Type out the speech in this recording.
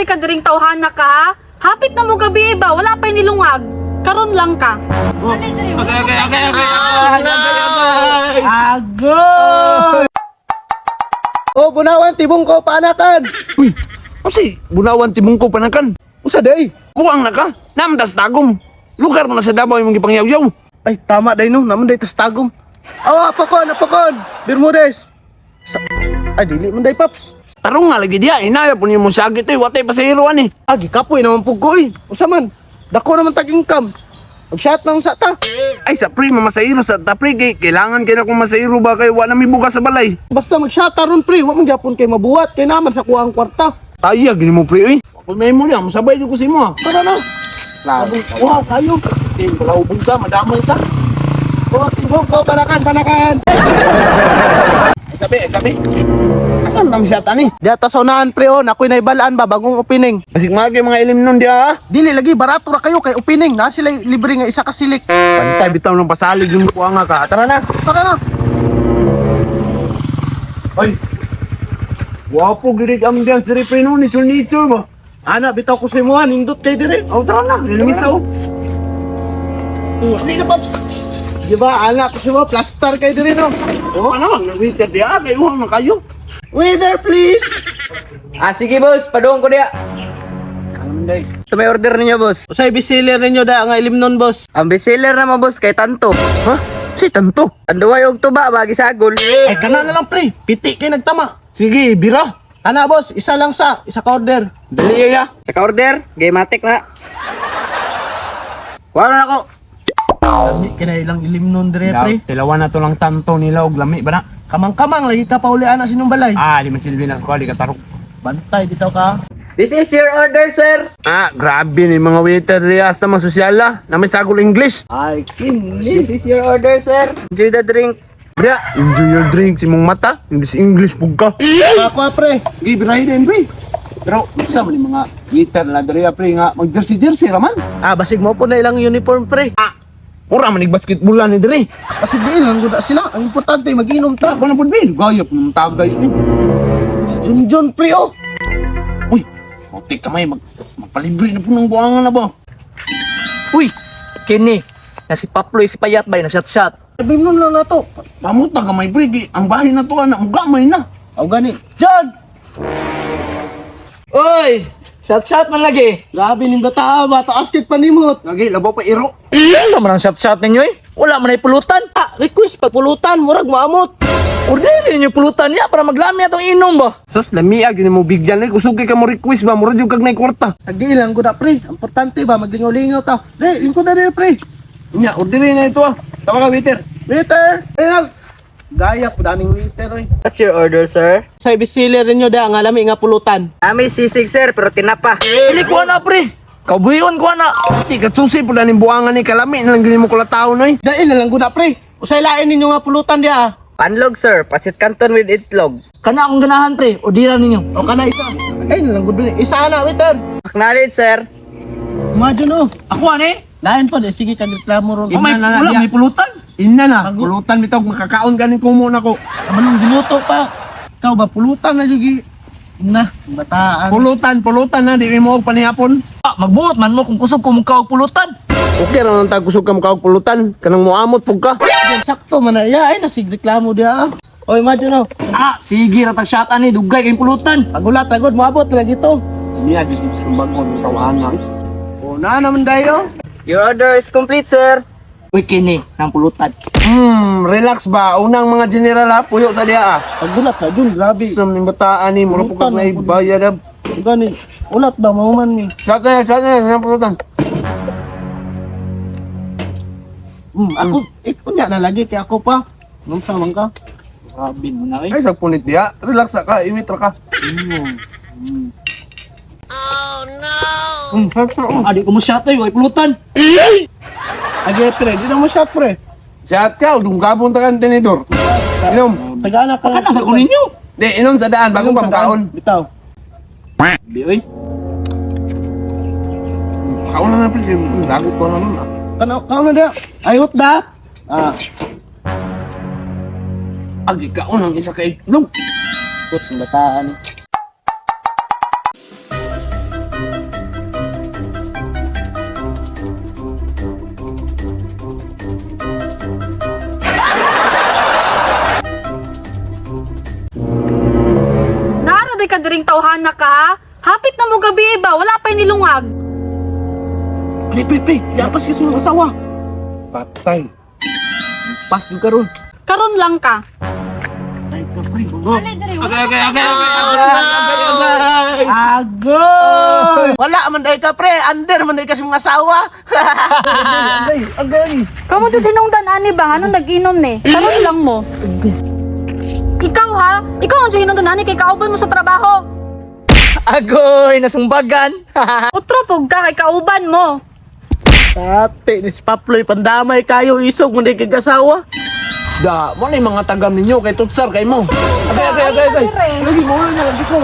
day ka diring tawhana ka ha? Hapit na mo gabi ba, wala pa nilungag. Karon lang ka. Okay. Agoy! Oh, bunawan, tibong ko, paanakan! Uy, usi, bunawan tibong ko panakan. Usa day! Buang na ka, namtas tagom. Lugar mo na sa Davao imong gipangyaw-yaw. Ay, tama day no, naman day tas tagom. Awa, apakon, apakon! Bermudez! Sa ay, dili man day, Paps. Tarong nga lagi diya, inaya po niyo mo sagit eh, watay pasahero ani. Ah, gikapoy naman po ko eh. Usa man, dako naman tag income. Mag-shot nang sa ta. Ay sa pre, mamasahero sa ta pre, kay kailangan kay na kung masahero ba kay wa na may bugas sa balay. Basta mag-shot ron pre, wa man gyapon kay mabuhat kay naman sa kuha ang kwarta. Taya gini mo pre oy. Kung may mo niya, masabay jud ko sa imo. Ah. Tara na. Labi. Wow, kayo. Team pala ubog sa madamay ta. Oh, tibong ko, panakan, panakan. Ay sabi, ay sabi. Asan nang siya tani? Diya ta sa unahan pre oh, nakoy naibalaan ba bagong opening. Basig mga kay mga ilim nun diya. Ah. Dili lagi barato ra kayo kay opening na sila libre nga isa ka silik. Pantay bitaw ng pasalig yung kuha nga ka. Tara na. Tara na. Ay. Wapo gid ang diyan si pre no ni nature ba. Ana bitaw ko sa imuha, nindot kay dire. Oh, tara na. Linis oh. Dili ka paps. Di ba ana ko sa imuha, plaster kay dire no. Oh, ano lang nagwiter diya kay uhaw na kayo. Waiter please. Ah, sige boss, padoon ko diya. So may order ninyo boss. Usay bestseller ninyo da nga ilimnon boss. Ang bestseller naman boss kay Tanto. Ha? Si Tanto. Anduway og tuba bagi sagol. Ay kana na lang pre, piti kay nagtama. Sige, bira. Ana boss, isa lang sa, isa ka order. Dali ya. Sa ka-order, game matic na. Kuha na ako. Lami kay ilang ilimnon dire pre. Tilawan na to lang tanto nila og lami ba na? Kamang-kamang lagi ka pauli ana sinong balay. Ah, di masilbi na ko, di ka tarok. Bantay bitaw ka. This is your order, sir. Ah, grabe ni mga waiter diya sa mga sosyala. Na may sagol English. Ay kini. This is your order, sir. Enjoy the drink. Bria, enjoy your drink sa imong mata. English English pug ka. Ako ah, pre. Sige, birahe din, pre. Pero usa man ni mga waiter na diri pre nga mag jersey jersey ra man. Ah, basig mo po na ilang uniform pre. Ah, ura man nig basketball ni diri. Basig di lang gud sila. Ang importante mag-inom ta. Ako na pud be, gayop ng tagay. Eh. Si Junjun pre oh. Uy, putik kamay magpalibre na po ng buwangan na ba? Uy, kini na si Paploy si Payat bay nagshot-shot. Sabi mo lang na to. Pamuta gamay pre, ang bahay na to anak, mugamay na. Aw gani. John! Uy, shot-shot man lagi. Grabe ning bata ba, taas kay panimot. Lagi labaw pa iro. Ano man ang shot-shot ninyo eh? Wala man ay pulutan. Ah, request pagpulutan, murag moamot. Order ninyo pulutan niya para maglami atong inom ba. Sus, lamia gyud mo bigyan eh. Kusog kay ka mo request ba, murag jud kag nay kwarta. Agi lang gud pre. Ang importante ba maglingaw-lingaw ta. Pre, lingkod na rin pre. Nya, order na ito ah. Tama ka waiter. Waiter! Ayun. Gaya po daning waiter oy. What's your order, sir? Sa bestseller ninyo da nga lami nga pulutan. Ami sisig, sir, pero tinapa. Dili ko na pre. Kaubuyon ko na. Di ka susi po na ning buwangan ni kalami na lang gini mo kula taon oy. Dahil na lang gud pre. Usay lain ninyo nga pulutan diya ah. Panlog, sir. Pasit canton with itlog. Kana akong ganahan pre, orderan ninyo. O kana isa. Ay na lang gud pre. Isa na waiter. Acknowledge, sir. Imagine oh. Ako ani? Lain po, sige kag reklamo ron. Oh, may, na, wala, diya. may pulutan. Ina na, pulutan bitaw makakaon ganin ko muna ko. Amanong giluto pa. Ikaw ba pulutan na jugi? Na, bataan. Pulutan, pulutan na di mo og panihapon. Ah, magbuot man mo kung kusog ko mong kaog pulutan. Okay ra nang tag kusog ka makaog pulutan, kanang moamot pug ka. Yan, sakto man na. Ya, ay nasig reklamo diya. Ah. Oy, imagine oh. Ah, sige ratag shot ani dugay kay pulutan. Pagulat agad moabot lagi to. Niya gid sumbagon tawahan O na naman dayo. Your order is complete, sir. Uy, kini ng pulutan. Relax ba? Unang mga general ha, puyo sa diya ah. Pagulat sa jun, grabe. Sa ning bataan ni mura pug kag Pulutan, bayad ah. Gani, ulat ba mauman ni? Shot na, pulutan. Ako, ikunya na lagi kay ako pa. Nung man ka. Grabe mo na eh. Ay sa punit diya, relax ka, iwit ra ka. Sarap sa Ah, di ko mo shot oy, way pulutan. Age pre, di na mo shot pre. Shot ka, dunggabon ta kan tinidor. Inom. Tagana ka. Kana sa ko ninyo. Di, inom sa daan bago Inom pa sa daan. makaon. Bitaw. Di oy. Kaon na na pre, dagot ko na nun ah. Kano kaon na diya. Ay hot da. Ah, Agi kaon ang isa ka itlog. put bataan. diring tawhana ka ha? Hapit na mo gabi ba, wala pa nilungag. Pre, pre, pre, yapas ka sa mga asawa. Patay. Pas yung karon. Karon lang ka. Ay, ka, pre. Bungo. Dali diri. Wala Okay, okay, okay. Agoy! Wala man day ka, pre. Under man day ka sa mga asawa. Agay, agay. Kamu jud hinungdan ani ba ano nag-inom ni? Karon lang mo. Ikaw ha? Ikaw ang jud hinungdan ani kay kauban mo sa trabaho. Agoy, nasumbagan. Utro pug ka kay kauban mo. Tate, ni si Paploy, pandamay kayo, isog, man day kag asawa. Da, mo na yung mga tagam ninyo kay Tutsar kay mo. Agay, agay, agay, agay. Ay, Lagi mo na lagi ko.